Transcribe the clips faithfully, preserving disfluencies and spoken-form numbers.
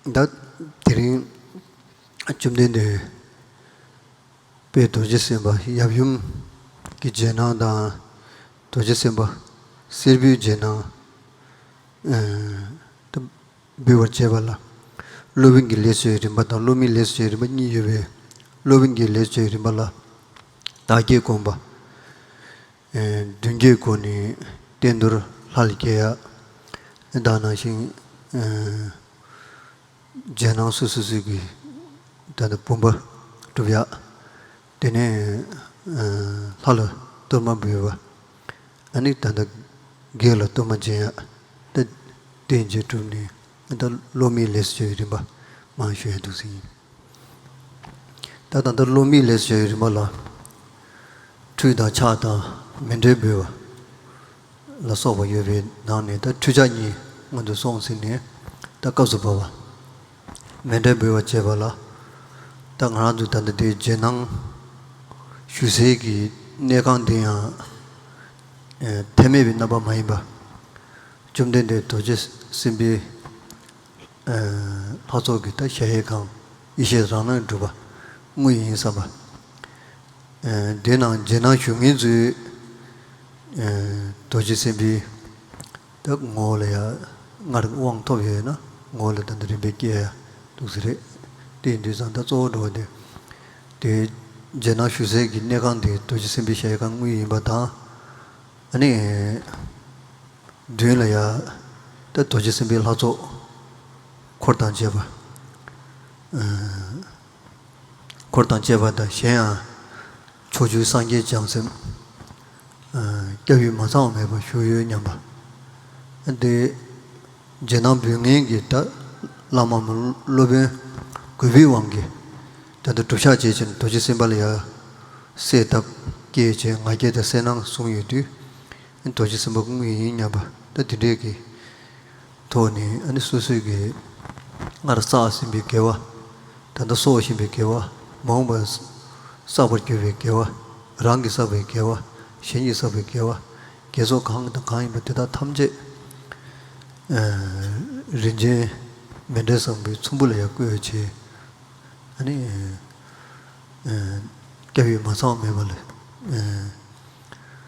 ད་དེ་རིང་བཅོམ་ལྡན་འདས་དཔལ་རྡོ་རྗེ་སེམས་དཔའ་ཡབ་ཡུམ་གྱི་རྗེས་གནང་དང་། རྡོ་རྗེ་སེམས་དཔའ་བསེར་བུའི་རྗེས་གནང་། ཨ། ད་འབུལ་བར་བྱེད་པ་ལ། སློབ་དཔོན་གྱི་ལས་སུ་བྱེད་རིམ་པ་དང་སློབ་མའི་ལས་སུ་བྱེད་རིམ་པ་གཉིས་ཡོད་པས། སློབ་དཔོན་གྱི་ལས་སུ་བྱེད་རིམ་པ་ལ། བདག་བསྐྱེད་བསྒོམ་པ། ཨ། མདུན་བསྐྱེད་བསྒོམས་ནས་རྟེན་གཏོར་ལྷ་ལ་བསྐྱེད་ཡ། ད་ནང་བཞིན། ཨ། རྗེས་གནང་སོ་སོ་སོ་སོའི་གི་ད་ལྟ་བུམ་པ་སྒྲུབ་ཡ། དེ་ནས། ཨ། ལྷ་ལ་གཏོར་མ་འབུལ་བ། ཨ་ནི་ད་ལྟ་བགེགས་ལ་གཏོར་མ་སྦྱིན་ཡ། ད་དེ་བྱས་གྲུབ་ནས་ད་སློབ་མའི་ལས་སུ་བྱེད་རིམ་པ་མར་ཞུ་ཡ་འདུག་ཟེར་ཡིན། ད་ད་ལྟ་སློབ་མའི་ལས་སུ་བྱེད་རིམ་པ་ལ། ཁྲུས་དང་ཕྱག་དང་མཎྜལ་འབུལ་བ་ལ་སོགས་པ་ཡོད་པའི་ནང་ནས། ད་ཁྲུས་ཕྱག་གཉིས་སྔོན་དུ་སོང་ཟིན་ནས། ད་སྐབས་སུ་བབ་པ། མཎྜལ་འབུལ་བ་བྱེད་པ་ལ། ད་ང་རང་ཚོ་ད་ལྟ་དེ་རྗེས་གནང་ཞུ་སའི་གི་གནས་ཁང་དེ་ཡང་། ཨ། ཐེག་དམན་པའི་རྣམ་པ་མ་ཡིན་པ། བཅོམ་ལྡན་འདས་རྡོ་རྗེ་སེམས་དཔའི། ཨ། ལྷ་ཚོགས་ཀྱི་ད་གཞལ་ཡས་ཁང་ཡེ་ཤེས་རང་སྣང་སྒྲུབ་པ་དངོས་ཡིན་བསམ་པ། ཨ། དེ་ནང་རྗེས་གནང་ཞུ་མཁན་ཚོས། ཨ། རྡོ་རྗེ་སེམས་དཔའི་ད་ངོ་བོ་ལ་ཡང་སྔར་དབང་ཐོབ་ཡོད་ན་ངོ་བོ་ལ་ད་ལྟ་རིམ་པས་སྐྱེ་ཡ་འདུག་ཟེར་རེད། དེ་ཡིན་དུས་ཙང་ད་གཙོ་བོ་འགྲོ་བ་དེ། དེ་རྗེས་གནང་ཞུ་སའི་གི་གནས་ཁང་དེ་རྡོ་རྗེ་སེམས་དཔའི་གཞལ་ཡས་ཁང་དངོས་ཡིན་པ་དང་། ཨ་ནི། མདུན་ལ་ཡ། ད་རྡོ་རྗེ་སེམས་དཔའི་ལྷ་ཚོགས་འཁོར་དང་བཅས་པ། ཨ། འཁོར་དང་བཅས་པ་དང་། གཞན་ཡང་ཕྱོགས་བཅུའི་སངས་རྒྱས་བྱང་སེམས། ཨ། སྐྱབས་ཡུལ་མ་ཚང་བ་མེད་པར་བཞུགས་ཡོད་སྙམ་པ། ཨ། དེ་རྗེས་གནང་འབུལ་མཁན་གྱི་ད་བླ་མ་སློབ་དཔོན་གུས་པའི་དབང་གིས་ད་ལྟ་སྒྲུབ་ཕྱག་བྱེད་ཅིང་རྡོ་རྗེ་སེམས་དཔའ་ལ་ཡ་གསལ་བཏབ་སྐྱེས་བྱས་ང་རྒྱལ་དང་གསལ་སྣང་གསུངས་ཡོད་དུས། རྡོ་རྗེ་སེམས་དཔའ་དངོས་ཡིན་སྙམ་པ། ད་དེ་འདྲས་ཀྱི་ཐོག་ནས། ཨ་ནི་སོ་སོའི་གི་སྔར་བསགས་ཟིན་པའི་དགེ་བ། ད་ལྟ་གསོག་བཞིན་པའི་དགེ་བ། མ་འོངས་པར་བསགས་པར་འགྱུར་བའི་དགེ་བ། རང་གིས་བསགས་པའི་དགེ་བ། གཞན་གྱིས་བསགས་པའི་དགེ་བ། དགེ་ཚོགས་གང་དང་གང་ཡིན་པ་དེ་དག་ཐམས་ཅད། ཨ། རིན་ཆེན་མཎྜལ་བཟང་པོའི་ཚོམ་བུ་ལ་ཡང་བཀོད་བྱས། ཨ་ནི། ཨ། སྐྱབས་ཡུལ་མ་ཚང་བ་མེད་པ་ལ། ཨ།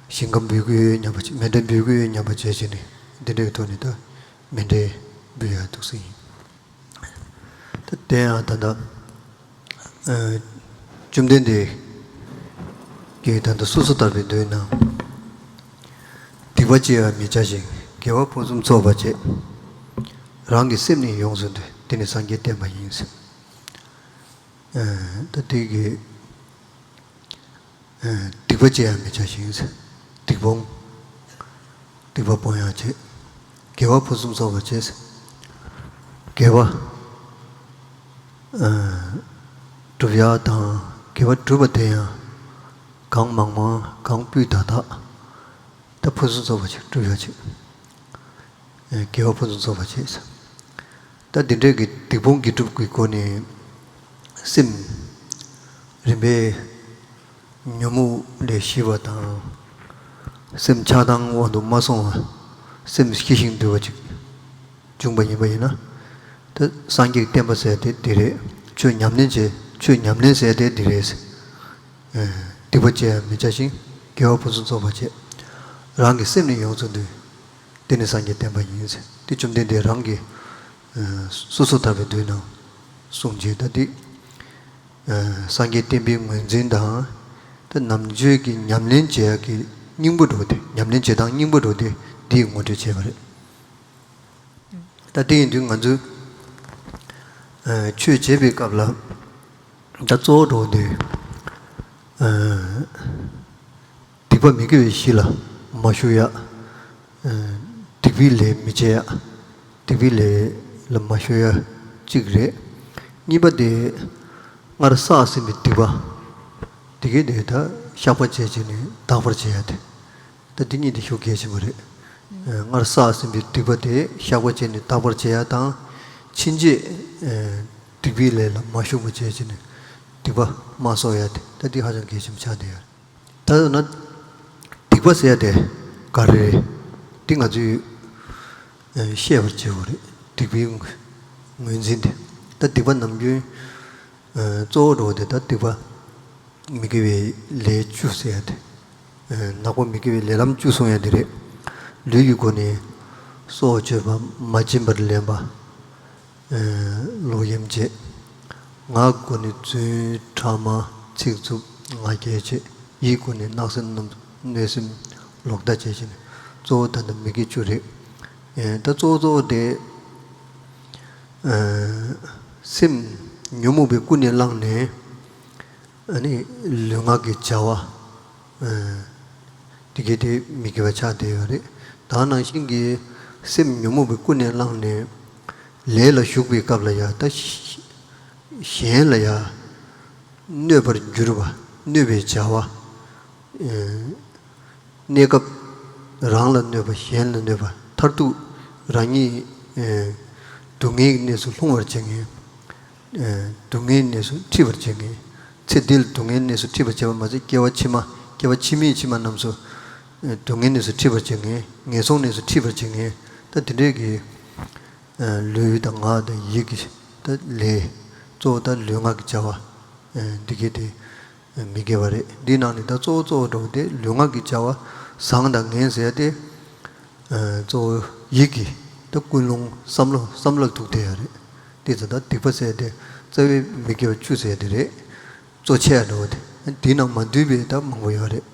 ཞིང་ཁམས་འབུལ་གྱི་ཡོད་སྙམ་པ་བྱས། མཎྜལ་འབུལ་གྱི་ཡོད་སྙམ་པ་བྱས་བྱས་ནས། འདི་འདྲའི་ཐོག་ནས་ད་མཎྜལ་འབུལ་ཡ་འདུག་ཟེར་ཡིན། ད་དེ་ཡང་ད་ལྟ། ཨ། བཅོམ་ལྡན་འདས་ཀྱིས་ད་ལྟ་སོ་སོ་ཐར་པའི་མདོའི་ནང་། སྡིག་པ་ཅི་ཡང་མི་བྱ་ཞིང་། དགེ་བ་ཕུན་སུམ་ཚོགས་པར་བྱེད། རང་གི་སེམས་ནི་ཡོངས་སུ་འདུལ། དེ་ནི་སངས་རྒྱས་བསྟན་པ་ཡིན་ཟེར། ཨ། ད་དེ་གི། ཨ། སྡིག་པ་ཅི་ཡང་མི་བྱ་ཞིང་། སྡིག་སྤོང་། སྡིག་པ་སྤོང་ཡང་བྱེད། དགེ་བ་ཕུན་སུམ་ཚོགས་པར་བྱེད། དགེ་བ། ཨ། སྒྲུབ་ཡ་དང་། དགེ་བ་སྒྲུབ་པ་དེ་ཡང་གང་མང་མང་། གང་སྤུས་དག་དག། ད་ཕུན་སུམ་ཚོགས་པ་ཅིག་སྒྲུབ་ཡ་ཅིག། ཨ། དགེ་བ་ཕུན་སུམ་ཚོགས་པར་བྱེད། ད་འདི་འདྲའི་གི་སྡིག་སྤོང་དགེ་སྒྲུབ་ཀྱི་སྒོ་ནས་སེམས་རིམ་པས་ཉོན་མོངས་ལས་ཞི་བ་དང་། སེམས་ཆགས་སྡང་དབང་དུ་མ་སོང་བ། སེམས་ཞི་ཞིང་དུལ་བ་ཅིག་བྱུང་བ་ཡིན་པ་ཡིན་ན། ད་སངས་རྒྱས་བསྟན་པ་ཟེར་དེ་འདི་རེད། ཆོས་ཉམས་ལེན་བྱེད། ཆོས་ཉམས་ལེན་ཟེར་དེ་འདི་རེད། ཨ། སྡིག་པ་ཅི་ཡང་མི་བྱ་ཞིང་། དགེ་བ་ཕུན་སུམ་ཚོགས་པར་བྱེད། རང་གི་སེམས་ནི་ཡོངས་སུ་འདུལ། དེ་ནི་སངས་རྒྱས་བསྟན་པ་ཡིན་ཟེར། དེ་བཅོམ་ལྡན་འདས་རང་གིས། ཨ། སོ་སོ་ཐར་པའི་མདོའི་ནང་གསུངས་བྱས། ད་འདི། ཨ། སངས་རྒྱས་བསྟན་པའི་ངོས་འཛིན་དང་། ད་ནམ་རྒྱུན་གྱི་ཉམས་ལེན་བྱེད་ཡག་གི་སྙིང་པོ་འགྲོ་དེ། ཉམས་ལེན་བྱེད་སྟངས་སྙིང་པོ་འགྲོ་དེ་འདིས་ངོ་སྤྲོད་བྱས་པ་རེད། ད་དེ་ཡིན་དུས་ང་ཚོས། ཨ། ཆོས་བྱེད་པའི་སྐབས་ལ། ད་གཙོ་བོ་འགྲོ་དེ། ཨ། སྡིག་པ་མི་དགེ་བའི་གཞི་ལ་མ་ཞུགས་ཡ། ཨ། སྡིག་པའི་ལས་མི་བྱེད་ཡ། སྡིག་པའི་ལས་ལ་མ་ཞུགས་ཡ་གཅིག་རེད། གཉིས་པ་དེ། སྔར་བསགས་ཟིན་པའི་སྡིག་པ་དེ་གའི་དེ་ད་བཤགས་པ་བྱས་བྱས་ནས་དག་པར་བྱེད་ཡ་དེ། ད་འདི་གཉིས་དེ་ཤུགས་གལ་ཆེན་པོ་རེད། ཨ། སྔར་བསགས་ཟིན་པའི་སྡིག་པ་དེ་བཤགས་པ་བྱས་ནས་དག་པར་བྱེད་ཡ་དང་། ཕྱིན་ཆད། ཨ། སྡིག་པའི་ལས་ལ་མ་ཞུགས་པ་བྱས་བྱས་ནས་སྡིག་པ་མ་གསོག་ཡ་དེ། ད་འདི་ཧ་ཅང་གལ་ཆེན་པོ་ཆགས་བསྡད་ཡོད་རེད། ད་ཡང་ན་སྡིག་པ་ཟེར་ཡ་དེ་ག་རེ་རེད། འདི་ང་ཚོས། ཨ། ཤེས་པར་བྱེད་དགོས་རེད། སྡིག་པའི་ངོས་འཛིན་དེ། ད་སྡིག་པ་ནམ་རྒྱུན་ཨ་གཙོ་བོ་འགྲོ་བ་དེ་ད་སྡིག་པ་མི་དགེ་བའི་ལས་བཅུ་ཟེར་ཡ་དེ། ཨ་ནག་པོ་མི་དགེ་བའི་ལས་ལམ་བཅུ་གསུང་ཡ་དེ་རེད། ལུས་ཀྱི་སྒོ་ནས་སྲོག་གཅོད་པ། མ་བྱིན་པར་ལེན་པ། ཨ་ལོག་གཡེམ་བྱེད། ངག་གི་སྒོ་ནས་རྫུན་ཕྲ་མ་ཚིག་རྩུབ་ང་རྒྱལ་བྱེད། ཡིད་སྒོ་ནས་བརྣབ་སེམས་གནོད་སེམས་ལོག་ལྟ་བྱེད་བྱས་ནས་གཙོ་བོ་ད་ལྟ་མི་དགེ་བཅུ་རེད། ཨ་ད་གཙོ་བོ་གཙོ་བོ་དེ། ཨ་སེམས་ཉོན་མོངས་པས་ཀུན་ནས་བསླངས་ནས། ཨ་ནི་ལུས་ངག་གི་བྱ་བ། ཨ་དེ་གས་དེ་མི་དགེ་བ་ཆགས་བསྡད་ཡོད་རེད། ད་ནང་བཞིན་གྱི་སེམས་ཉོན་མོངས་པས་ཀུན་ནས་བསླངས་ནས་ལས་ལ་ཞུགས་པའི་སྐབས་ལ་ཡང་ད་གཞན་ལ་ཡང་གནོད་པར་གྱུར་པ། གནོད་པའི་བྱ་བ། ཨ་གནས་སྐབས་རང་ལ་གནོད་པ། གཞན་ལ་གནོད་པ། མཐར་ཐུག་རང་ཉིད་ཨ་སྡུག་བསྔལ་གྱི་གནས་སུ་ལྷུང་བར་བྱེད་མཁན། ཨ་སྡུག་བསྔལ་གྱི་གནས་སུ་ཁྲིད་པར་བྱེད་མཁན། ཚེ་འདི་ལ་སྡུག་བསྔལ་གྱི་གནས་སུ་ཁྲིད་པར་བྱེད་པ་མ་ཟད། སྐྱེ་བ་ཕྱི་མ། སྐྱེ་བ་ཕྱི་མའི་ཕྱི་མ་རྣམས་སུ་ཨ་སྡུག་བསྔལ་གྱི་གནས་སུ་ཁྲིད་པར་བྱེད་མཁན། ངན་སོང་གནས་སུ་ཁྲིད་པར་བྱེད་མཁན། ད་དེ་འདྲའི་གི་ཨ་ལུས་དང་ངག་དང་ཡིད་ཀྱི་ད་ལས། གཙོ་བོ་ད་ལུས་ངག་གི་བྱ་བ། ཨ་འདི་གས་དེ་མི་དགེ་བ་རེད། འདི་ནང་ནས་ད་གཙོ་བོ་གཙོ་བོ་འགྲོ་བ་དེ་ལུས་ངག་གི་བྱ་བ་བཟང་དང་ངན་ཟེར་ཏེ། ཨ་གཙོ་བོ་ཡིད་ཀྱི་ད་ཀུན་སློང་བསམ་བློ་བསམ་བློ་ལ་ཐུག་བསྡད་ཡ་རེད། དེ་ཚོ་ད་སྡིག་པ་ཟེར་ཏེ་རྩ་བའི་མི་དགེ་བ་བཅུ་ཟེར་དེ་རེད། གཙོ་ཆེ་ཡ་འགྲོ་བ་དེ། དེའི་ནང་མ་འདུས་པའི་ད་མང་པོ་ཡོད་རེད།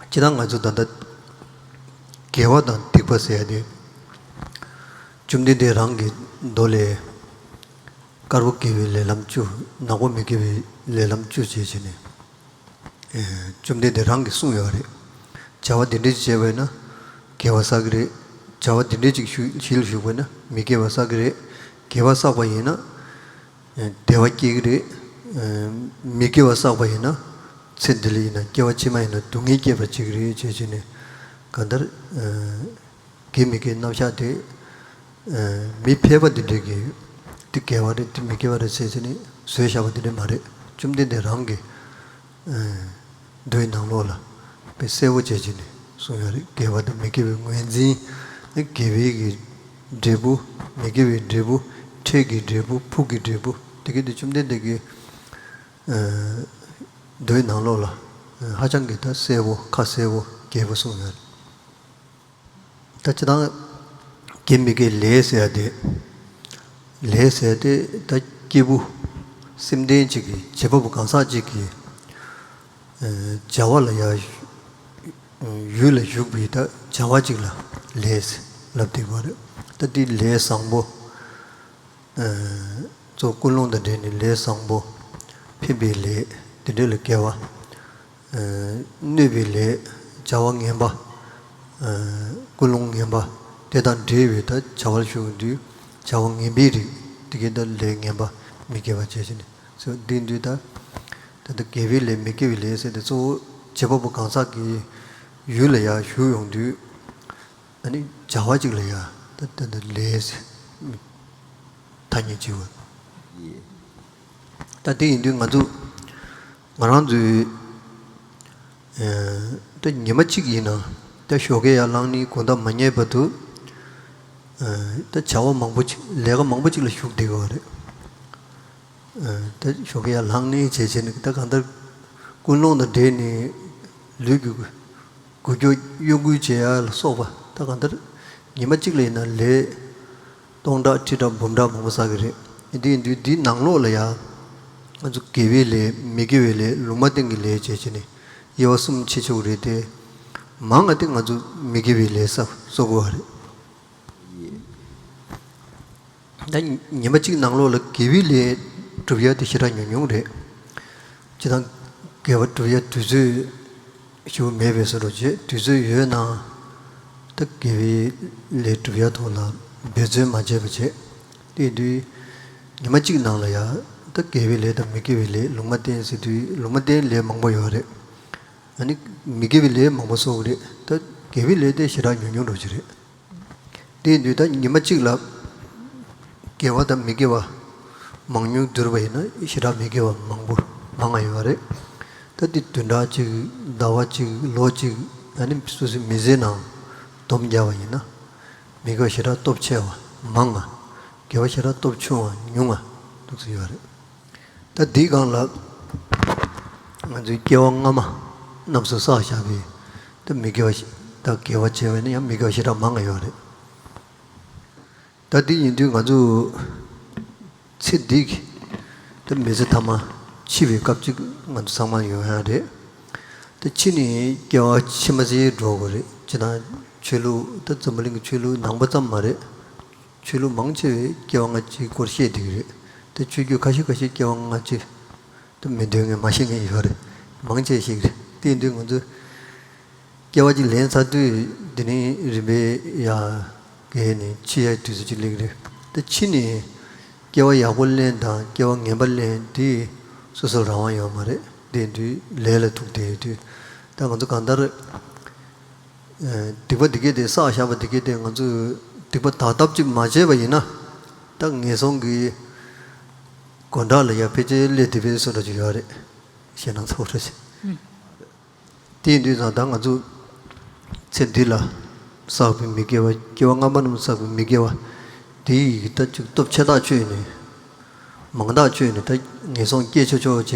སྤྱིར་བཏང་ང་ཚོ་ད་ལྟ་དགེ་བ་དང་སྡིག་པ་ཟེར་ཡ་དེ། བཅོམ་ལྡན་འདས་རང་གི་མདོ་ལས། དཀར་པོ་དགེ་བའི་ལས་ལམ་བཅུ། ནག་པོ་མི་དགེ་བའི་ལས་ལམ་བཅུ་བྱས་བྱས་ནས། ཨེ་བཅོམ་ལྡན་འདས་རང་གིས་གསུངས་ཡོད་རེད། བྱ་བ་འདི་འདྲ་ཅིག་བྱས་པ་ཡིན་ན་དགེ་བ་བསགས་ཀྱི་རེད། བྱ་བ་འདི་འདྲ་ཅིག་ཞུ་གཞི་ལ་ཞུགས་པ་ཡིན་ན་མི་དགེ་བ་བསགས་ཀྱི་རེད། དགེ་བ་བསགས་པ་ཡིན་ན། བདེ་བ་སྐྱེ་གི་རེད། མི་དགེ་བ་བསགས་པ་ཡིན་ན། ཚེ་འདི་ལ་ཡིན་ན་སྐྱེ་བ་ཕྱི་མ་ཡིན་ན་སྡུག་བསྔལ་སྐྱེད་པར་བྱེད་ཀྱི་རེད་ཅེས་བྱས་ནས། གང་ལྟར། དགེ་མི་དགེ་རྣམ་གཞག་དེ། མི་ཕལ་པ་འདི་འདྲས་ཀྱིས། འདི་དགེ་བ་རེད། འདི་མི་དགེ་བ་རེད་ཟེར་བྱས་ནས་བཟོས་བཞག་པ་འདི་འདྲས་མ་རེད། བཅོམ་ལྡན་འདས་རང་གིས། མདོའི་ནང་ལོགས་ལ་དཔེ་གསལ་པོ་བྱས་བྱས་ནས་གསུངས་ཡོད་རེད། དགེ་བ་དང་མི་དགེ་བའི་ངོས་འཛིན། དགེ་བའི་གི་འབྲས་བུ། མི་དགེ་བའི་འབྲས་བུ། འཕྲལ་གྱི་འབྲས་བུ། ཕུགས་ཀྱི་འབྲས་བུ། དེ་གི་དེ་བཅོམ་ལྡན་འདས་ཀྱིས་མདོའི་ནང་ལོགས་ལ་ཧ་ཅང་གི་ད་གསལ་པོ་ཁ་གསལ་པོ་རྒྱས་པོ་གསུངས་ཡོད་རེད། ད་སྤྱིར་བཏང་དགེ་མི་དགེ་ལས་ཟེར་ཡ་དེ། ལས་ཟེར་ཡ་དེ་ད་སྐྱེས་བུ་སེམས་ལྡན་ཅིག་གིས། བྱེད་པ་པོ་གང་ཟག་ཅིག་གིས། ཨ་བྱ་བ་ལ་ཡ། ཡུལ་ལ་ཞུགས་པའི་ད་བྱ་བ་ཅིག་ལ་ལས་ལབ་བསྡད་ཀྱི་ཡོད་རེད། ད་དེ་ལས་བཟང་པོ། ཨ་གཙོ་བོ་ཀུན་སློང་དང་འབྲེལ་ནས་ལས་བཟང་པོ། ཕན་པའི་ལས། དེ་འདྲ་ལ་དགེ་བ། ཨ་གནོད་པའི་ལས། བྱ་བ་ངན་པ། ཨ་ཀུན་སློང་ངན་པ། དེ་དང་འབྲེལ་བའི་ད་བྱ་བ་ལ་ཞུགས་དུས་བྱ་བ་ངན་པའི་རིགས། དེ་གའི་ད་ལས་ངན་པ་མི་དགེ་བ་བྱས་ཤིང་ནས་སོ། དེ་དུས་ད་ད་ལྟ་དགེ་བའི་ལས་མི་དགེ་བའི་ལས་ཟེར་ཏེ། གཙོ་བོ་བྱེད་པ་པོ་གང་ཟག་གི་ཡུལ་ལ་ཡ་ཞུགས་ཡོང་དུས། ཨ་ནི་བྱ་བ་ཅིག་ལ་ཡ་ད་ད་ད་ལས་ཐ་སྙད་བྱེད་པ། ད་དེ་ཡིན་དུས་ང་ཚོ་ང་རང་ཚོའི་ཨ་ད་ཉི་མ་གཅིག་ཡིན་ན་ད་ཞོགས་ཀས་ཡར་ལངས་ནས་དགོང་དག་མ་ཉལ་བར་དུ། ཨ་ད་བྱ་བ་མང་པོ་ཅིག་ལས་ཀ་མང་པོ་ཅིག་ལ་ཞུགས་བསྡད་ཀྱི་ཡོད་རེད། ཨ་ད་ཞོགས་ཀས་ཡར་ལངས་ནས་བྱས་བྱས་ནས་ད་གང་ལྟར་ཀུན་སློང་དང་འབྲེལ་ནས་ལུས་ཀྱི་འགུལ་སྐྱོད་གཡོ་འགུལ་བྱེད་ཡ་ལ་སོགས་པ། ད་གང་ལྟར་ཉི་མ་གཅིག་ལ་ཡིན་ན་ལས་སྟོང་ཕྲག་ཁྲི་ཕྲག་འབུམ་ཕྲག་མང་པོ་བསགས་ཀྱི་རེད། དེ་ཡིན་དུས་འདིའི་ནང་ལོགས་ལ་ཡ་ང་ཚོ་དགེ་བའི་ལས་མི་དགེ་བའི་ལས་ལུང་མ་བསྟན་གྱི་ལས་བྱས་བྱས་ནས་དབྱེ་བ་གསུམ་ཕྱེ་ཆོག་གི་རེད་དེ། མང་ང་དེ་ང་ཚོ་མི་དགེ་བའི་ལས་བསགས་བསགས་དགོས་པ་རེད། ད་ཉི་མ་གཅིག་ནང་ལོགས་ལ་དགེ་བའི་ལས་སྒྲུབ་ཡ་དེ་ཞེ་དྲག་ཉུང་ཉུང་རེད། སྤྱིར་བཏང་དགེ་བ་སྒྲུབ་ཡ་དུས་ཚོད་ཞུ་མེད་པའི་བཟོ་འདྲ་བྱས། དུས་ཚོད་ཡོད་ན་ད་དགེ་བའི་ལས་སྒྲུབ་ཡ་ཐོག་ལ་འབད་བརྩོན་མ་བྱས་པ་བྱས། དེ་ཡིན་དུས་ཉི་མ་གཅིག་ནང་ལ་ཡ་ད་དགེ་བའི་ལས་དང་མི་དགེ་བའི་ལས་ལུང་མ་བསྟན་ཟེར་དུས་ལུང་མ་བསྟན་ལས་མང་པོ་ཡོད་རེད། ཨ་ནི་མི་དགེ་བའི་ལས་མང་པོ་བསགས་ཀྱི་རེད། ད་དགེ་བའི་ལས་དེ་ཞེ་དྲག་ཉུང་ཉུང་འདྲ་ཅིག་རེད། དེ་ཡིན་དུས་ད་ཉི་མ་གཅིག་ལ་དགེ་བ་དང་མི་དགེ་བ་མང་ཉུང་བསྡུར་བ་ཡིན་ན་ཞེ་དྲག་མི་དགེ་བ་མང་པོ་མང་ང་ཡོད་རེད། ད་དེ་བདུན་ཕྲག་གཅིག་ཟླ་བ་གཅིག་ལོ་གཅིག་ཨ་ནི་སོ་སོའི་མི་ཚེའི་ནང་བསྡོམས་བརྒྱབ་པ་ཡིན་ན་མི་དགེ་བ་ཞེ་དྲག་སྟོབས་ཆེ་བ་མང་ང་། དགེ་བ་ཞེ་དྲག་སྟོབས་ཆུང་བ་ཉུང་བ་འདུག་ཟེར་ཡོད་རེད། ད་འདིའི་སྒང་ལ་ང་ཚོའི་སྐྱེ་བ་སྔ་མ་རྣམས་སུ་བསགས་བཞག་པའི་ད་མི་དགེ་བ་ཞིག་ད་དགེ་བ་བྱས་པ་ཡིན་ན་ཡང་མི་དགེ་བ་ཞེ་དྲག་མང་བ་ཡོད་རེད། ད་འདི་ཡིན་དུས་ང་ཚོ་ཚེ་འདི་གི་ད་མི་ཚེ་ཐ་མ་འཆི་བའི་སྐབས་གཅིག་ང་ཚོ་ཚང་མ་ཡོང་ཡ་རེད། ད་འཆི་ནས་སྐྱེ་བ་ཕྱི་མ་ཚེ་འགྲོ་དགོས་རེད། སྤྱིར་བཏང་ཆོས་ལུགས་ད་འཛམ་བུ་གླིང་གི་ཆོས་ལུགས་ནང་པ་ཙམ་མ་རེད། ཆོས་ལུགས་མང་ཆེ་བས་སྐྱེ་བ་སྔ་ཕྱིའི་སྐོར་བཤད་བསྡད་ཀྱི་རེད། ད་ཆོས་བརྒྱུད་ཁ་ཤས་ཁ་ཤས་སྐྱེ་བ་སྔ་ཕྱི་ད་མི་འདོད་མཁན་མ་ཤེས་མཁན་ཡོད་རེད། མང་ཆེ་ཤེས་ཀྱི་རེད། དེ་ཡིན་དུས་ང་ཚོས་སྐྱེ་བ་གཅིག་ལེན་ཚར་དུས་འདི་ནས་རིམ་པས་ཡར་རྒས་ནས་འཆི་ཡའི་དུས་ཚོད་ཅིག་སླེབས་ཀྱི་རེད། ད་འཆི་ནས་སྐྱེ་བ་ཡག་པོ་ལེན་དང་སྐྱེ་བ་ངན་པ་ལེན་དེ་སོ་སོར་རང་དབང་ཡོད་མ་རེད། དེ་ཡིན་དུས་ལས་ལ་ཐུག་བསྡད་ཡོད་དུས་ད་ང་ཚོ་གང་ལྟར། སྡིག་པ་འདི་གས་དེ་བསགས་བཞག་པ་འདི་གས་དེ་ང་ཚོས་སྡིག་པ་དག་ཐབས་ཅིག་མ་བྱས་པ་ཡིན་ན། ད་ངན་སོང་གི་སྒོ་འགྲམ་ལ་ཡ་ཕལ་ཆེར་སླེབས་བསྡད་པའི་བཟོ་འདྲ་ཅིག་ཡོད་རེད། ཞེད་སྣང་ཚ་པོ་འདྲ་ཅིག་དེ་ཡིན་དུས་ཙང་ད་ང་ཚོ་ཚེ་འདི་ལ་བསགས་པའི་མི་དགེ་བ་སྐྱེ་བ་སྔ་མ་རྣམས་བསགས་པའི་མི་དགེ་བ་དེ་ཡི་ད་ཅིག་སྟོབས་ཆེ་ཐག་ཆོད་ནས་མང་ཐག་ཆོད་ནས་ད་ངན་སོང་སྐྱེ་ཆོག་ཆོག་བྱས་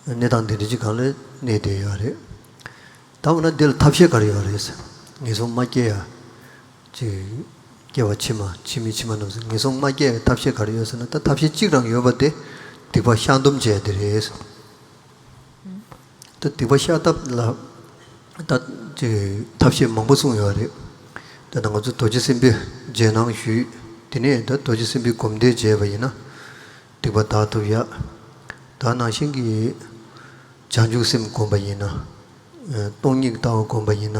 གནས་སྟངས་འདི་འདྲ་ཅིག་སྒང་ལ་གནས་བསྡད་ཡོད་རེད། ད་འོ་ན་འདི་ལ་ཐབས་ཤེས་ག་རེ་ཡོད་རེད་ཟེར། ངན་སོང་མ་སྐྱེ་ཡ། ཅིག་སྐྱེ་བ་ཕྱི་མ་ཕྱི་མའི་ཕྱི་མ་རྣམས་སུ་ངན་སོང་མ་སྐྱེ་ཡ་ཐབས་ཤེས་ག་རེ་ཡོད་ཟེར་ན། ད་ཐབས་ཤེས་གཅིག་རང་ཡོད་པ་དེ་སྡིག་པ་བཤགས་སྡོམ་བྱས་དེ་རེད། ད་སྡིག་པ་བཤགས་ཐབས་ལ་ད་ཅིག་ཐབས་ཤེས་མང་པོ་གསུངས་ཡོད་རེད། ད་ལྟ་ང་ཚོ་རྡོ་རྗེ་སེམས་དཔའི་རྗེས་གནང་ཞུས། དེ་ནས་ད་རྡོ་རྗེ་སེམས་དཔའི་སྒོམ་བཟླས་བྱས་པ་ཡིན་ན། སྡིག་པ་དག་ཐུབ་ཡ། ད་ནང་བཞིན་གྱི་བྱང་ཆུབ་སེམས་བསྒོམ་པ་ཡིན་ན། ཨ། སྟོང་ཉིད་ལྟ་བ་བསྒོམ་པ་ཡིན་ན།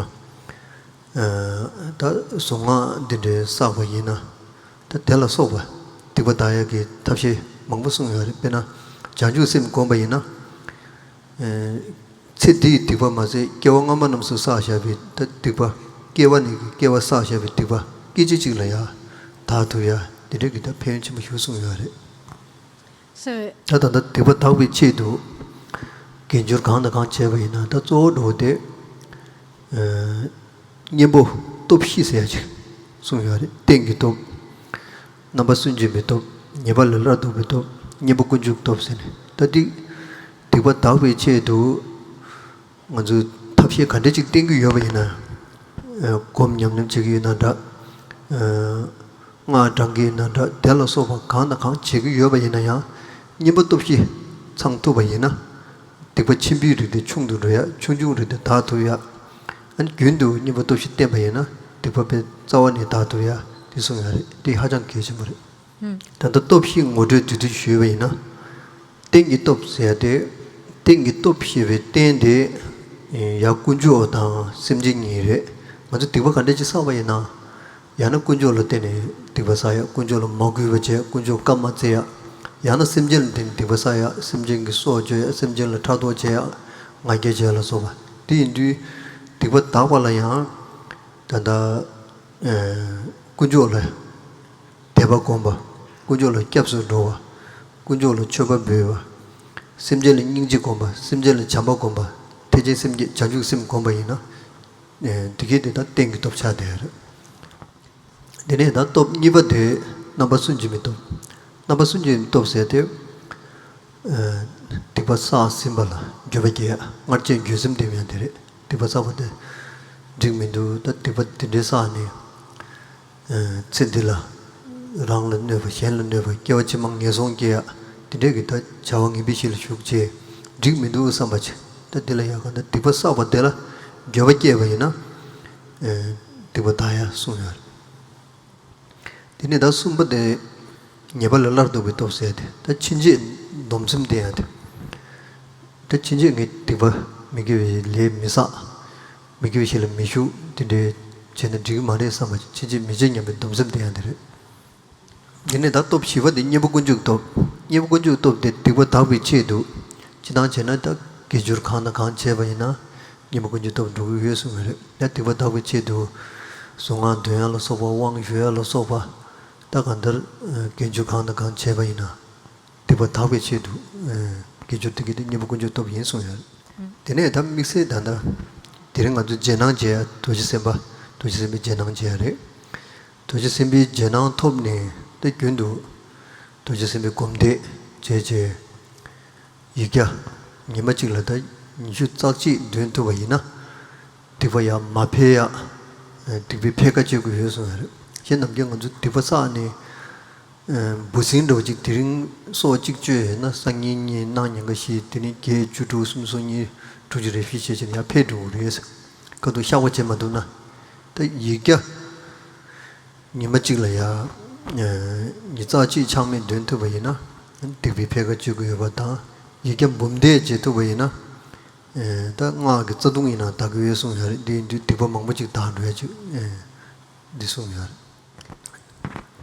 ཨ། ད་གཟུངས་སྔགས་འདི་འདྲའི་བསགས་པ་ཡིན་ན། ད་དེ་ལ་སོགས་པ་སྡིག་པ་དག་ཡ་གི་ཐབས་ཤེས་མང་པོ་གསུངས་ཡོད་རེད། དཔེར་ན་བྱང་ཆུབ་སེམས་བསྒོམ་པ་ཡིན་ན། ཨ། ཚེ་འདིའི་སྡིག་པ་མ་ཟད་སྐྱེ་བ་སྔ་མ་རྣམས་སུ་བསགས་བཞག་པའི་ད་སྡིག་པ། སྐྱེ་བ་ནས་ཀྱི་སྐྱེ་བ་བསགས་བཞག་པའི་སྡིག་པ་སྐད་ཅིག་གཅིག་ལ་ཡ་དག་ཐུབ་ཡ་དེ་འདྲ་གི་ད་ཕན་ཡོན་ཆེན་པོ་ཞིག་གསུངས་ཡོད་རེད། ད་ད་ལྟ་སྡིག་པ་དག་པའི་ཆེད་དུ་དགེ་སྦྱོར་གང་དང་གང་བྱས་པ་ཡིན་ན། ད་གཙོ་བོ་འགྲོ་བ་དེ་གཉེན་པོ་སྟོབས་བཞི་ཟེར་ཡ་ཅིག་གསུངས་ཡོད་རེད། རྟེན་གྱི་སྟོབས། རྣམ་པར་སུན་འབྱིན་པའི་སྟོབས། ཉེས་པ་ལས་སླར་ལྡོག་པའི་སྟོབས། གཉེན་པོ་ཀུན་འཇུག་སྟོབས་ཟེར་ནས། ད་འདི་སྡིག་པ་དག་པའི་ཆེད་དུ་ང་ཚོས་ཐབས་ཤེས་ག་འདྲ་ཅིག་བསྟེན་གྱི་ཡོད་པ་ཡིན་ན། ཨ། སྒོམ་ཉམས་ལེན་བྱེད་ཀྱི་ཡོད་ན་འདྲ། ཨ། སྔགས་བགྲང་གི་ཡོད་ན་འདྲ། དེ་ལ་སོགས་པ་གང་དང་གང་བྱེད་ཀྱི་ཡོད་པ་ཡིན་ན་ཡང་། གཉེན་པོ་སྟོབས་བཞི་ཚང་ཐུབ་པ་ཡིན་ན། སྡིག་པ་ཆེན་པོའི་རིགས་དེ་ཆུང་དུ་འགྲོ་ཡ། ཆུང་ཆུང་རིགས་དེ་དག་ཐུབ་ཡ། ཨ་ནི་རྒྱུན་དུ་གཉེན་པོ་སྟོབས་བཞི་བསྟེན་པ་ཡིན་ན་སྡིག་པ་དཔེ་རྩ་བ་ནས་དག་ཐུབ་ཡ་དེ་གསུངས་ཡོད་རེད། དེ་ཧ་ཅང་གལ་ཆེན་པོ་རེད། ད་ལྟ་སྟོབས་བཞི་ངོ་སྤྲོད་དེ་དུས་ཞུས་པ་ཡིན་ན། རྟེན་གྱི་སྟོབས་ཟེར་ཏེ། རྟེན་གྱི་སྟོབས་ཞེས་པའི་རྟེན་དེ་ཡང་དཀོན་མཆོག་དང་སེམས་ཅན་གཉིས་རེད། ང་ཚོ་སྡིག་པ་ག་འདྲ་ཅིག་བསགས་པ་ཡིན་ན། ཡང་ན་དཀོན་མཆོག་ལ་བརྟེན་ནས་སྡིག་པ་བསགས་ཡ། དཀོན་མཆོག་ལ་མ་གུས་པ་བྱས། དཀོན་མཆོག་བཀའ་མ་བརྩི་ཡ། ཡང་ན་སེམས་ཅན་ལ་བརྟེན་ནས་སྡིག་པ་བསགས་ཡ། སེམས་ཅན་གྱི་སྲོག་གཅོད་ཡ། སེམས་ཅན་ལ་ཕྲག་དོག་བྱེད་ཡ། ང་རྒྱལ་བྱེད་ཡ་ལ་སོགས་པ། དེ་ཡིན་དུས་སྡིག་པ་དག་པ་ལ་ཡང་ད་ལྟ་དཀོན་མཆོག་ལ་དད་པ་སྒོམ་པ། དཀོན་མཆོག་ལ་སྐྱབས་སུ་འགྲོ་བ། དཀོན་མཆོག་ལ་མཆོད་པ་འབུལ་བ། སེམས་ཅན་ལ་སྙིང་རྗེ་སྒོམ་པ། སེམས་ཅན་ལ་བྱམས་པ་སྒོམ་པ། ཐེག་ཆེན་སེམས་བསྐྱེད་བྱང་ཆུབ་སེམས་སྒོམ་པ་ཡིན་ན། ཨེ། དེ་གས་དེ་ད་རྟེན་གྱི་སྟོབས་ཆགས་བསྡད་རེད། དེ་ནས་ད་སྟོབས་གཉིས་པ་དེ་རྣམ་པར་སུན་འབྱིན་པའི་སྟོབས། རྣམ་པར་སུན་འབྱིན་པའི་སྟོབས་ཟེར་དེ། ཨ། སྡིག་པ་བསགས་ཟིན་པ་ལ་འགྱོད་པ་སྐྱེ་ཡ། སྔར་བྱས་འགྱོད་སེམས་ལྡན་ཡ་དེ་རེད། སྡིག་པ་བསགས་པ་དེ་འགྲིག་མི་འདུག་ད་སྡིག་པ་དེ་འདྲའི་བསགས་ནས། ཨ། ཚེ་འདི་ལ་རང་ལ་གནོད་པ། གཞན་ལ་གནོད་པ། སྐྱེ་བ་ཕྱི་མ་ངན་སོང་སྐྱེ་ཡ། དེ་འདྲའི་གི་ད་བྱ་བ་ངན་པའི་གཞི་ལ་ཞུགས་བྱས་འགྲིག་མི་འདུག་བསམ་པ་བྱས། ད་འདི་ལ་ཡ་ག་ད་སྡིག་པ་བསགས་པ་དེ་ལ་འགྱོད་པ་སྐྱེས་པ་ཡིན་ན། ཨ། སྡིག་པ་དག་ཡ་གསུངས་ཡོད་རེད། དེ་ནས་ད་གསུམ་པ་དེ་ཉེས་པ་ལས་སླར་ལྡོག་པའི་སྟོབས་ཟེར་ཏེ། ད་ཕྱིན་ཆད་སྡོམ་སེམས་བསྟེན་ཡ་དེ། ད་ཕྱིན་ཆད་ངས་སྡིག་པ་མི་དགེ་བའི་ལས་མི་བསགས། མི་དགེ་བའི་གཞི་ལ་མི་ཞུགས། དེ་འདྲའི་བྱས་ན་འགྲིག་གི་མ་རེད་བསམ་པ་ཕྱིན་ཆད་མི་བྱེད་སྙམ་པའི་སྡོམ་སེམས་བསྟེན་ཡ་དེ་རེད། དེ་ནས་ད་སྟོབས་བཞི་པ་དེ་གཉེན་པོ་ཀུན་འཇུག་སྟོབས། གཉེན་པོ་ཀུན་འཇུག་སྟོབས་དེ་སྡིག་པ་དག་པའི་ཆེད་དུ། སྤྱིར་བཏང་བྱས་ན་ད་དགེ་སྦྱོར་གང་དང་གང་བྱས་པ་ཡིན་ན་གཉེན་པོ་ཀུན་འཇུག་སྟོབས་འགྲོ་གི་ཡོད་གསུངས་པ་རེད། ད་སྡིག་པ་དག་པའི་ཆེད་དུ་གཟུངས་སྔགས་འདོན་ཡ་ལ་སོགས་པ། དབང་ཞུ་ཡ་ལ་སོགས་པ། ད་གང་ལྟར་དགེ་སྦྱོར་གང་དང་གང་བྱས་པ་ཡིན་ན་སྡིག་པ་དག་པའི་ཆེད་དུ་དགེ་སྦྱོར་དེ་གི་དེ་གཉེན་པོ་ཀུན་འཇུག་སྟོབས་ཡིན་གསུངས་ཡོད་རེད། དེ་ནས་ད་དམིགས་བསལ་ད་ལྟ་དེ་རིང་ང་ཚོ་རྗེས་གནང་བྱས་ཡ་རྡོ་རྗེ་སེམས་དཔའ། རྡོ་རྗེ་སེམས་དཔའི་རྗེས་གནང་བྱས་ཡ་རེད། རྡོ་རྗེ་སེམས་དཔའི་རྗེས་གནང་ཐོབ་ནས་ ད་རྒྱུན་དུ་རྡོ་རྗེ་སེམས་དཔའི་སྒོམ་བཟླས་བྱས་བྱས། ཡིག་བརྒྱ་ཉི་མ་གཅིག་ལ་ད་ཉི་ཤུ་རྩ་གཅིག་འདོན་ཐུབ་པ་ཡིན་ན། སྡིག་པ་ཡང་མ་འཕེལ་ཡག་སྡིག་པའི་འཕེལ་ཁ་གཅོད་དགོས་ཡོད་གསུངས་ཡོད་རེད། གཞན་ནམ་རྒྱུན་ང་ཚོ་སྡིག་པ་བསགས་ནས། འབུ་སྲིན་འདྲ་བོ་ཅིག་དེ་རིང་སྲོག་གཅིག་གཅོད་ཡོད་ན། སང་ཉིན་གཉིས། གནངས་ཉིན་ག་བཞི། དེ་ནས་བརྒྱད། བཅུ། དྲུག། སུམ་ཅུ། སོ་གཉིས། དྲུག་ཅུ་རེ་བཞི་བྱས་བྱས་ནས་ཡར་འཕེལ་འགྲོ་གི་རེད། ཁ་ཐུག་བཤགས་པ་བྱེད་མ་ཐུབ་ན། ད་ཡིག་བརྒྱ་ཉི་མ་གཅིག་ལ་ཡ། ཉི་ཤུ་རྩ་གཅིག་ཆག་མེད་འདོན་ཐུབ་པ་ཡིན་ན། སྡིག་པའི་འཕེལ་ཁ་གཅོད་ཀྱི་ཡོད་པ་དང་། ཡིག་བརྒྱ་འབུམ་བཟླས་བྱེད་ཐུབ་པ་ཡིན་ན། ད་སྔགས་ཀྱི་རྩ་ལྟུང་ཡིན་ན་དག་གི་ཡོད་གསུངས་ཡོད་རེད། འདི་ཡིན་དུས་སྡིག་པ་མང་པོ་ཅིག་དག་འགྲོ་ཡ་ཅིག་འདི་གསུངས་ཡོད་རེད།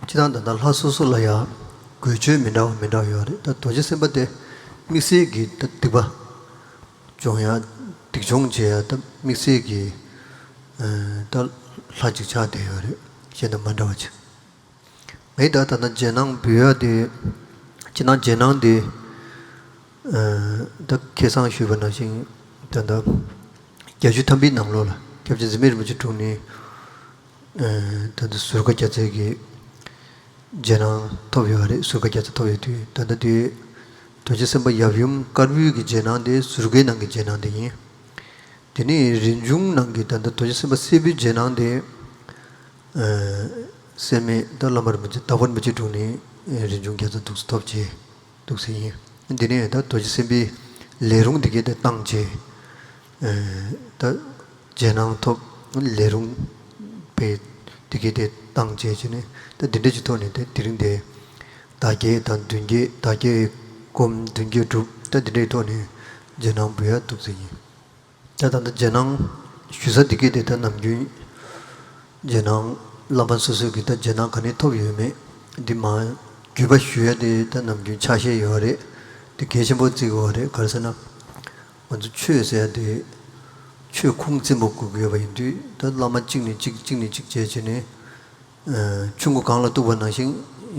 སྤྱིར་བཏང་ད་ལྟ་ལྷ་སོ་སོ་ལ་ཡང་དགོས་ཆོས་མི་འདྲ་བ་མི་འདྲ་བ་ཡོད་རེད། ད་རྡོ་རྗེ་སེམས་དཔའ་དེ་དམིགས་བསལ་གྱི་ད་སྡིག་པ་སྦྱོང་ཡ། སྡིག་སྦྱོང་བྱེད་ཡ་ད་དམིགས་བསལ་གྱི་ད་ལྷ་ཅིག་ཆགས་བསྡད་ཡོད་རེད། གཞན་དང་མ་འདྲ་བ་ཅིག་ངས་ད་ད་ལྟ་རྗེས་གནང་འབུལ་ཡ་དེ། སྤྱིར་བཏང་རྗེས་གནང་དེ། ད་ཁ་སང་ཞུས་པ་ནང་བཞིན་ད་ལྟ་བརྒྱད་ཅུ་ཐམ་པའི་ནང་ལོགས་ལ་སྐྱབས་རྗེ་འཛིན་མའི་རིན་པོ་ཆེ་དྲུང་ནས། ད་ལྟ་ཟུར་བཀའ་རྒྱ་ཚད་ཀྱི་རྗེས་གནང་ཐོབ་ཡོད་རེད། ཟུར་བཀའ་རྒྱ་ཚད་ཐོབ་ཡོད་དུས། ད་ལྟ་དེ་རྡོ་རྗེ་སེམས་དཔའ་ཡབ་ཡུམ་དཀར་པོའི་གི་རྗེས་གནང་དེ་ཟུར་བཀའི་ནང་གི་རྗེས་གནང་དེ་ཡིན། དེ་ནས་རིན་འབྱུང་ནང་གི་ད་ལྟ་རྡོ་རྗེ་སེམས་དཔའ་སེར་པོའི་རྗེས་གནང་དེ། སེར་སྨད་ད་བླ་མ་རིན་པོ་ཆེ། དྭགས་པོ་རིན་པོ་ཆེ་དྲུང་ནས་རིན་འབྱུང་རྒྱ་ཚད་འདུག་སེ་ཐོབ་བྱས། འདུག་སེ་ཡིན། འདི་ནས་ད་རྡོ་རྗེ་སེམས་དཔའི་ལས་རུང་འདི་གའི་དེ་བཏང་བྱས། ད་རྗེས་གནང་ཐོབ། ལས་རུང་པའི་འདི་གའི་དེ་བཏང་བྱས་བྱས་ནས། ད་འདི་འདྲ་ཅིག་ཐོག་ནས་དེ་དེ་རིང་དེ་ཟླ་བརྒྱད་དང་བདུན་བརྒྱད། ཟླ་བརྒྱད་སྒོམ་བདུན་བརྒྱད་སྒྲུབ། ད་འདི་འདྲའི་ཐོག་ནས་རྗེས་གནང་འབུལ་ཡ་འདུག་སེ་ཡིན། ད་ད་ལྟ་རྗེས་གནང་ཞུ་ས་འདི་གའི་དེ་ད་ནམ་རྒྱུན་རྗེས་གནང་བླ་མ་སོ་སོའི་གི་ད་རྗེས་གནང་ག་ནས་ཐོབ་ཡོད་མེད་འདི་མ་བརྒྱུད་པ་ཞུ་ཡ་དེ་ད་ནམ་རྒྱུན་ཆ་ཤས་ཡོད་རེད། དེ་གལ་ཆེན་པོ་བརྩི་གི་ཡོད་རེད། ག་རེ་ཟེར་ན། ང་ཚོ་ཆོས་ཟེར་ཡ་དེ་ཆོས་ཁུངས་བཙན་པོ་དགོས་ཀྱི་ཡོད་པ་ཡིན་དུས། ད་བླ་མ་གཅིག་ནས་གཅིག་གཅིག་ནས་གཅིག་བྱས་བྱས་ནས། ཆུ་མགོ་གངས་ལ་གཏུགས་པ་ནང་བཞིན་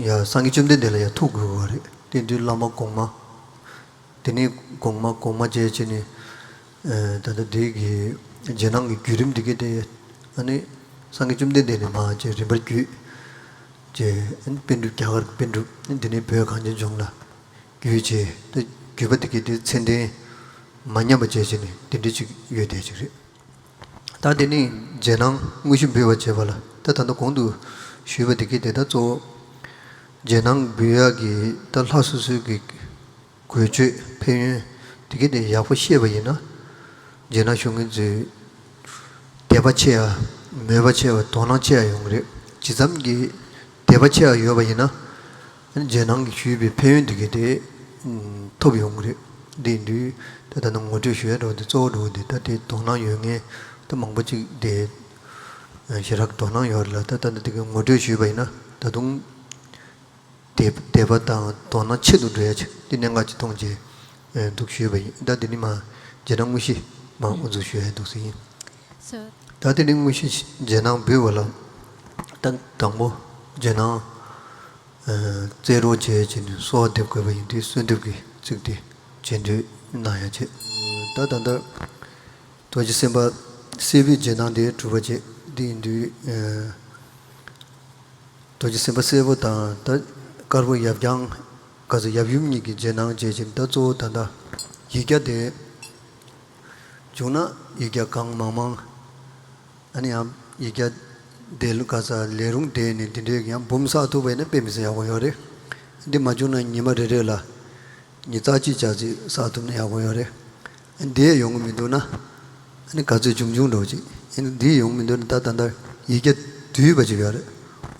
ཡ་སངས་རྒྱས་བཅོམ་ལྡན་འདས་ལ་ཡ་ཐུག་དགོས་ཀྱི་ཡོད་རེད། དེ་དུས་བླ་མ་གོང་མ། དེ་ནས་གོང་མ་གོང་མ་བྱས་བྱས་ནས། ད་ལྟ་དེ་གི་རྗེས་གནང་གི་བརྒྱུད་རིམ་དེ་གའི་དེ། ཨ་ནི་སངས་རྒྱས་བཅོམ་ལྡན་འདས་ནས་མར་བྱས་རིམ་པར་བརྒྱུད་བྱས། ཨ་ནི་པཎ་གྲུབ། རྒྱ་གར་གྱི་པཎ་གྲུབ། ཨ་ནི་དེ་ནས་བོད་གངས་ཅན་ལྗོངས་ལ་བརྒྱུད་བྱས། ད་བརྒྱུད་པ་དེ་གའི་དེ་ཚད་ལྡན་མ་ཉམས་པ་བྱས་བྱས་ནས་དེ་འདྲ་ཅིག་ཡོད་བསྡད་ཅིག་རེད། ད་དེ་ནས་རྗེས་གནང་དངོས་གཞི་འབུལ་བ་བྱེད་པ་ལ། ད་ད་ལྟ་གོང་དུ་ཞུས་པ་དེ་གའི་དེ་ད་གཙོ་བོ་རྗེས་གནང་འབུལ་ཡག་གི་ད་ལྷ་སོ་སོའི་གི་དགོས་ཆོས་ཕན་ཡོན་དེ་གའི་དེ་ཡག་པོ་ཤེས་པ་ཡིན་ན། རྗེས་གནང་ཞུ་མཁན་ཚོས་དད་པ་ཆེ་ཡ། མོས་པ་ཆེ་བ། དོ་སྣང་ཆེ་ཡ་ཡོང་གི་རེད། ཇི་ཙམ་གྱིས་དད་པ་ཆེ་ཡ་ཡོད་པ་ཡིན་ན། རྗེས་གནང་གིས་ཞུས་པའི་ཕན་ཡོན་འདི་གའི་དེ་ཐོབ་ཡོང་གི་རེད། འདི་ཡིན་དུས་ད་ད་ནང་ངོ་སྤྲོད་ཞུ་ཡ་འདྲ་བོ་དེ་གཙོ་བོ་འདྲ་བོ་དེ། ད་དེ་དོ་སྣང་ཡོད་མཁན་ད་མང་པོ་ཅིག་དེ་ཞེ་དྲག་དོ་སྣང་ཡོད་རེད་ལ། ད་ད་ད་དེ་གའི་ངོ་སྤྲོད་ཞུས་པ་ཡིན་ན། ད་དུང་དད་དད་པ་དང་དོ་སྣང་ཆེ་རུ་འགྲོ་ཡ་ཅིག་དེ་གནད་འགག་ཅིག་མཐོང་རྗེས་འདུག་ཞུས་པ་ཡིན། ད་དེ་ནི་མ་རྗེས་གནང་དངོས་གཞི་མ་དབུ་འཛུགས་ཞུ་ཡ་འདུག་སེ་ཡིན། ད་དེ་ནི་དངོས་གཞི་རྗེས་གནང་འབུལ་བ་ལ། ད་དང་པོ་རྗེས་གནང་རྩེ་རོགས་བྱས་བྱས་ནས་གསོལ་བ་འདེབས་དགོས་པ་ཡིན་དུས། གསོལ་འདེབས་ཀྱི་ཚིག་དེ་རྗེས་ཟློས་གནང་ཡ་བྱས། ད་ད་ལྟ་རྡོ་རྗེ་སེམས་དཔའ་སེར་པོའི་རྗེས་གནང་དེ་གྲུབ་པ་བྱས། འདི་ཡིན་དུས་རྡོ་རྗེ་སེམས་དཔའ་སེར་པོ་དང་ད་དཀར་པོ་ཡབ་རྐྱང་། ག་ཚོད་ཡབ་ཡུམ་གཉིས་ཀྱི་རྗེས་གནང་བྱས་བྱས། ད་གཙོ་བོ་ད་ལྟ་ཡིག་བརྒྱ་དེ་བྱུང་ན་ཡིག་བརྒྱ་གང་མང་མང་། ཨ་ནི་ཡང་ཡིག་བརྒྱ་དེ་ལ་ག་ས་ལས་རུང་དེ་ནས་དེ་འདྲའི་ཡང་འབུམ་བསགས་ཐུབ་པ་ཡིན་ན་དཔེ་མི་སྲིད་ཡག་པོ་ཡོད་རེད། འདི་མ་བྱུང་ན་ཉི་མ་རེ་རེ་ལ་ཉི་ཤུ་རྩ་གཅིག་ཙམ་ཅིག་བསགས་ཐུབ་ན་ཡག་པོ་ཡོད་རེད། འདི་ཡོང་གི་མི་འདུག་ན། ཨ་ནི་ག་ཚོད་བྱུང་བྱུང་འགྲོ་ཅིག་ཨ་ནི་འདི་ཡོང་གི་མི་འདུག་ན། ད་ད་ལྟ་ཡིག་བརྒྱ་བསྡུས་པ་ཅིག་ཡོད་རེད།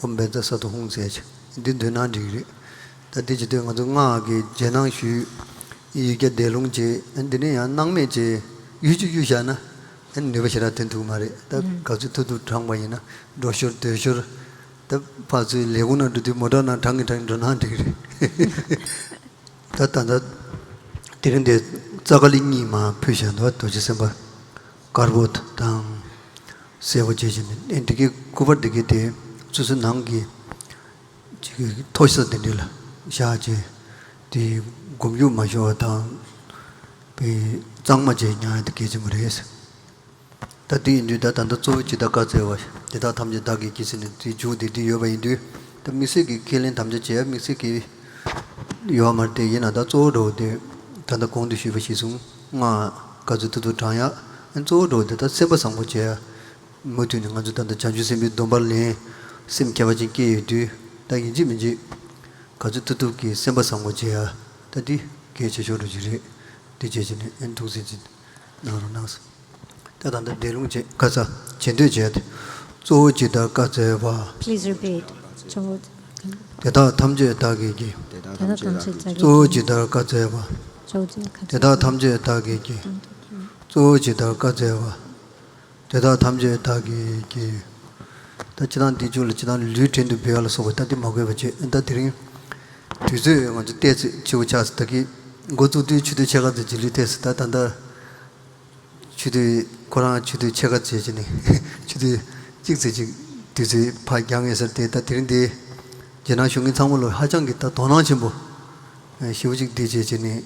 ཨོཾ་བཛྲ་སཏྭ་ཧཱུྃ་ཟེར་ཅིག་འདི་འདོན་ན་འགྲིག་གི་རེད། ད་འདི་བྱེད་དུས་ང་ཚོ་སྔགས་ཀྱི་རྗེས་གནང་ཞུས། ཡིག་བརྒྱ་བཟླས་ལུང་བྱས། འདི་ནས་ཡང་སྣང་མེད་བྱས་གཡུག་ཅིག་གཡུག་བཞག་ན། ནུས་པ་ཞེ་དྲག་ཐོན་ཐུབ་མ་རེད། ད་ག་ཚོད་ཐུབ་ཐུབ་བགྲངས་པ་ཡིན་ན། འགྲོ་ཞོར་སྡོད་ཞོར། ད་ཕར་ཚུར་ལས་ཁུངས་ནང་འགྲོ་དུས་མོ་ཊ་ནང་བགྲང་གིན་བགྲང་གིན་འགྲོ་ན་འགྲིག་གི་རེད། ད་ད་ལྟ་དེ་རིང་འདིར་རྩ་ཀ་ལི་གཉིས་མར་ཕུལ་བཞག་འདུག་རྡོ་རྗེ་སེམས་དཔའ་དཀར་པོ་དང་སེར་པོ་བྱས་བྱས་ནས། ཨེ་འདི་གའི་སྐུ་པར་འདི་གའི་དེ་སོ་སོའི་ནང་གི་ཅིག་མཐོ་ས་དེ་འདྲ་ལ་བཞག་བྱས། དེ་སྒོམ་རྒྱུ་མ་ཤོར་བ་དང་། དཔེ་གཙང་མ་བྱས་ཉར་ཡ་དེ་གལ་ཆེན་པོ་རེད། ད་དེ་ཡིན་དུས་ད་ད་ལྟ་གཙོ་བོ་ཇི་ལྟར་བཀའ་སྩལ་པ། དེ་དག་ཐམས་ཅད་བདག་གིས་བགྱིས་ཟེར་ནས་དེའི་མཇུག་དེ་འདི་ཡོད་པ་ཡིན་དུས། ད་དམིགས་བསལ་གྱི་ཁས་ལེན་དམ་བཅའ་བྱེད་ཡ་དམིགས་བསལ་གྱི་ཡོད་མ་རེད་དེ། ཡིན་ན་ད་གཙོ་བོ་འདྲ་བོ་དེ་ད་ལྟ་གོང་དུ་ཞུས་པ་གཞིར་བཟུང་སྔགས་ག་ཚོད་ཐུབ་ཐུབ་བགྲང་ཡ། ཨ་གཙོ་བོ་འདྲ་བོ་དེ་ད་སེམས་པ་བཟང་པོ་བྱེད་ཡ། མུ་མཐུད་ནས་ང་ཚོ་ད་ལྟ་བྱང་ཆུབ་སེམས་དཔའི་སྡོམ་པ་ལེན། སེམས་ཁྱད་པར་ཅན་སྐྱེས་ཡོད་དུས་ད་ཡིན་གཅིག་མིན་གཅིག་ག་ཚོད་ཐུབ་ཐུབ་ཀྱིས་སེམས་པ་བཟང་པོ་བྱེད་ཡ། ད་འདི་གལ་ཆེ་ཤོས་འདྲ་ཅིག་རེད། འདི་བྱས་བྱས་ནས་ཨེ་འདུག་སེ་ཅིག་གནང་རོགས་གནང་། ད་ད་ལྟ་བཟླས་ལུང་བྱེད་བཀའ་སྩལ་བྱེད་འདོད་བྱས་ཏེ། གཙོ་བོ་ཇི་ལྟར་བཀའ་སྩལ་པ། Please repeat. གཙོ་བོ། དེ་དག་ཐམས་ཅད་བདག་གིས་བགྱི། དེ་དག་ཐམས་ཅད་བདག་གིས་བགྱི། གཙོ་བོ་ཇི་ལྟར་བཀའ་སྩལ་པ། གཙོ་བོ་ཇི་ལྟར་བཀའ་སྩལ། དེ་དག་ཐམས་ཅད་བདག་གིས་བགྱི། གཙོ་བོ་ཇི་ལྟར་བཀའ་སྩལ་པ། དེ་དག་ཐམས་ཅད་བདག་གིས་བགྱི། ད་སྤྱིར་བཏང་འདི་ཚོ་ལ་སྤྱིར་བཏང་ལུས་བྲན་དུ་འབུལ་བ་ལ་སོགས་པ་ད་འདི་མ་དགོས་པ་བྱས། ད་དེ་རིང་དུས་ཚོད་ང་ཚོ་ཏོག་ཙམ་ཕྱི་པོ་ཆགས་སོང་། ད་གིན་འགོ་བཙུགས་དུས་ཆུ་ཚོད་ཕྱེད་ཀ་ཙམ་རྗེས་ལུས་ཐེབས་སོང་། ད་ད་ལྟ་ཆུ་ཚོད་ཁོ་རང་ཆུ་ཚོད་ཕྱེད་ཀ་ཙམ་བྱས་ནས་ཆུ་ཚོད་གཅིག་ཙམ་ཅིག་དུས་ཚོད་ཕར་འགྱངས་ཡོད་ས་རེད་དེ། ད་དེ་རིང་འདི་རྗེས་གནང་ཞུ་མཁན་ཚང་མ་ལ་ཧ་ཅང་གི་ད་དོ་སྣང་ཆེན་པོ་ཞེ་པོ་ཅིག་འདི་བྱས་བྱས་ནས་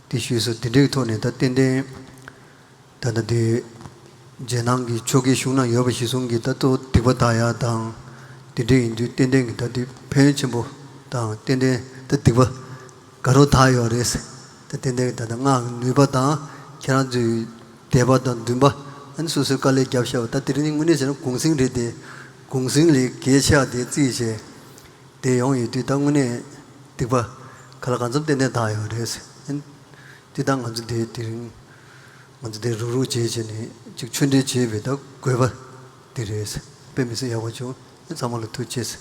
འདི་ཞུས་སོང་། དེ་འདྲའི་ཐོག་ནས་ད་ཏན་ཏན། ད་ལྟ་དེ་རྗེས་གནང་གི་ཆོ་གའི་གཞུང་ན་ཡོད་པ་གཞིར་བཟུང་གི་ད་ལྟ་སྡིག་པ་དག་ཡ་དང་། དེ་འདྲ་ཡིན་དུས་ཏན་ཏན་གྱི་ད་ལྟ་ཕན་ཡོན་ཆེན་པོ་དང་། ཏན་ཏན་ད་སྡིག་པ་དགའ་རབ་དག་ཡོད་རེད། ད་ཏན་ཏན་གྱི་ད་ལྟ་སྔགས་ཀྱི་ནུས་པ་དང་། ཁྱེད་རང་ཚོའི་དད་པ་དང་འདུན་པ། ཨ་ནི་སོ་སོའི་དཀའ་ལས་བརྒྱབ་བཞག་པ། ད་དེ་རིང་ནི་དངོས་གནས་བྱས་ན་གུང་གསེང་རེད་དེ། གུང་གསེང་ལས་གལ་ཆེ་བ་དེ་རྩིས་བྱས། དེ་ཡོང་ཡོད་དུས་ད་དངོས་གནས་སྡིག་པ་ག་ལ་གང་འཚམ་ཏན་ཏན་དག་ཡོད་རེད། ཨ་ནི་དེ་ད་ང་ཚོ་དེ་དེ་རིང་ང་ཚོ་དེ་རུག་རུག་བྱས་བྱས་ནས་ཅིག་ཆོས་འབྲེལ་བྱས་པའི་ད་དགོས་པ་དེ་རེད། དཔེ་མི་སྲིད་ཡག་པོ་བྱུང་། ཨ་ཚང་མ་ལ་ཐུགས་རྗེ་ཆེ།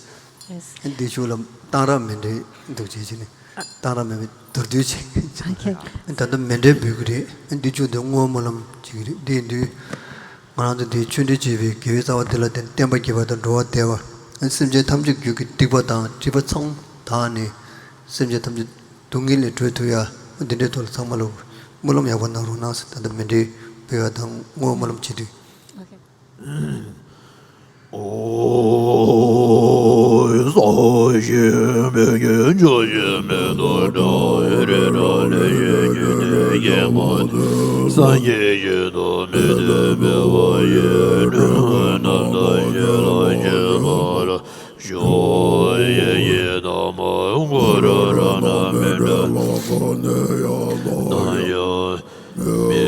ཡེས། ཨ་འདི་ཆོ་ལ་གཏང་རག་མེད་འདྲ་འདུག་བྱས་བྱས་ནས་གཏང་རག་མེད་པའི་མདོར་བསྡུས་བྱས། ཨོ་ཁེ། ཨ་ད་ལྟ་མཎྜལ་འབུལ་གྱི་རེད། ཨ་འདི་ཆོ་དེ་བསྔོ་བ་སྨོན་ལམ་བྱེད་ཀྱི་རེད། དེ་ཡིན་དུས། ང་རང་ཚོ་འདིའི་ཆོས་འབྲེལ་བྱེད་པའི་དགེ་བའི་རྩ་བ་འདི་ལ་བརྟེན་བསྟན་པ་རྒྱས་པ་དང་འགྲོ་བ་བདེ་བ། སེམས་ཅན་ཐམས་ཅད་རྒྱུད་ཀྱི་སྡིག་པ་དང་སྒྲིབ་པ་ཚང་དག་ནས་སེམས་ཅན་ཐམས་ཅད་སྡུག་བསྔལ་ལས་གྲོལ་ཐུབ་ཡ། འདི་འདྲའི་ཐོག་ལ་ཚང་མ་ལ་སྨོན་ལམ་ཡག་པོ་གནང་རོགས་གནང་ཟེར། ད་ལྟ་མཎྜལ་འབུལ་ཡ་དང་བསྔོ་བ་སྨོན་ལམ་བྱེད་དུས། ཨོ། ས་གཞི་མེད་ཀྱི་ཆུ་གཞི་མེད་དུ་འགྲོ་བའི་རི་རབ་ལས་ཡོད་རྒྱུ་དེ་སྐྱེས་མ་ཐུབ། སངས་རྒྱས་ཞིང་དུ་མི་ལྟོས་མེད་པ་ཡི་དྲུང་རྣམ་དག་ཞིང་ལ་སྐྱེས་པ་ལ། ཞོ་ཡི་ཡི་དམ་གུ་རུ་རཏྣ་མཎྜལ་ལ་ཁོ་ནས་ཡང་ལ་ཡང་། མི་